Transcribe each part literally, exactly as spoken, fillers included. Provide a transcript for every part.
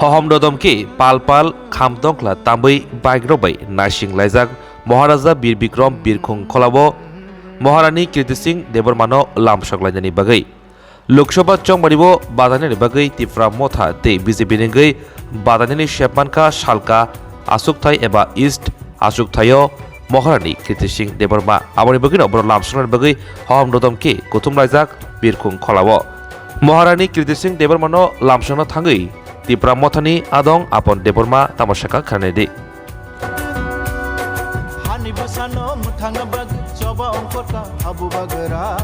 Hohom dodom khe pal pal kham dongkla tambwi bike rok bai naising laijak Maharaja Bir Bikram Birkhung Kholao Maharani Kirti Singh Debbarmano lamsok lainani bagwi. Lok Sabha chongmani o badainani bagwi Tipra Motha tei B J P ni wngwi badainani sepmankha salka achukthai eba East achukthaio Maharani Kirti Singh Debbarma. Aboni bagwino borok lamsoknani bagwi hohom dodom khe kuthum laijak Birkhung Kholao. Maharani Kirti Singh Debbarmano lamsokna thangwi Tipra Mothani adong Apon Debbarma tamo sakha khnanai di. Hani bwsano mwthangna bagwi choba ongkhorta habu bagra.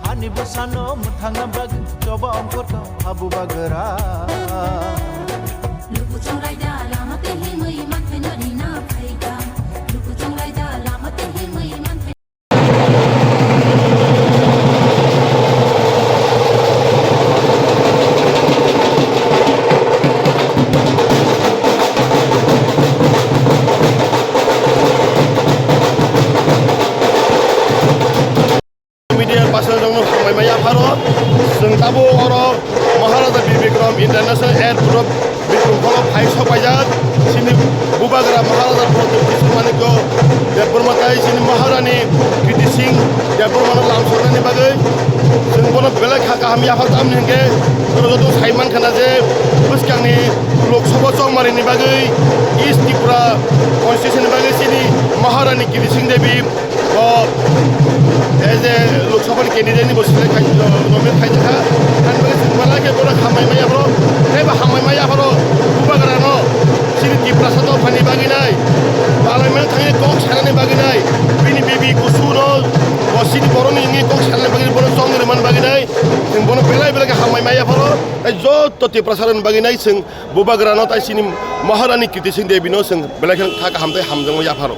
Hani bwsano mwthangna bagwi choba ongkhorta habu bagra. Lukuchung raida lama tei himwi manthai no rina phaikha. Lukuchung raida lama tei himwi manthai Media person rokno hambai ma yapharo. Chwng tabuk oro Maharaja Bir Bikram International Airport o Bikram Hall o phai sok paijak. Chini bubagra Maharaja Pratap Kishore Manikya Debbarma tai chini Maharani Kriti Singh Debbarma no lamsoknani bagwi chwng bono belai kha kaham yaphar, tamni hwnkhe oro joto sai mankha na je bwskangni Lok Sabha chongmani ni bagwi East Tripura constituency ni bagwi chini Maharani Kriti Singh Devi o, ei je Lok Sabha ni candidate ni bo select khai, nominate khai jakha. Ani bagwi chwng belai khe bono hambai maya phoro, tei bo hambai maya phoro bubagra no chini Tiprasa dophani bagwi nai, parliament thangwi kok sanani bagwi nai, bini bibi kusu no bo chini borok ni wngwi kok sanani bagwi bono chongwi rwmani bagwi nai, chwng bono belai belai khe hambai maya phoro, tei joto Tiprasa rokni bagwi nai chwng bubagra no tai chini Maharani Kriti Singh Devi no chwng belai khe kha kaham tei hamjakma yapharo.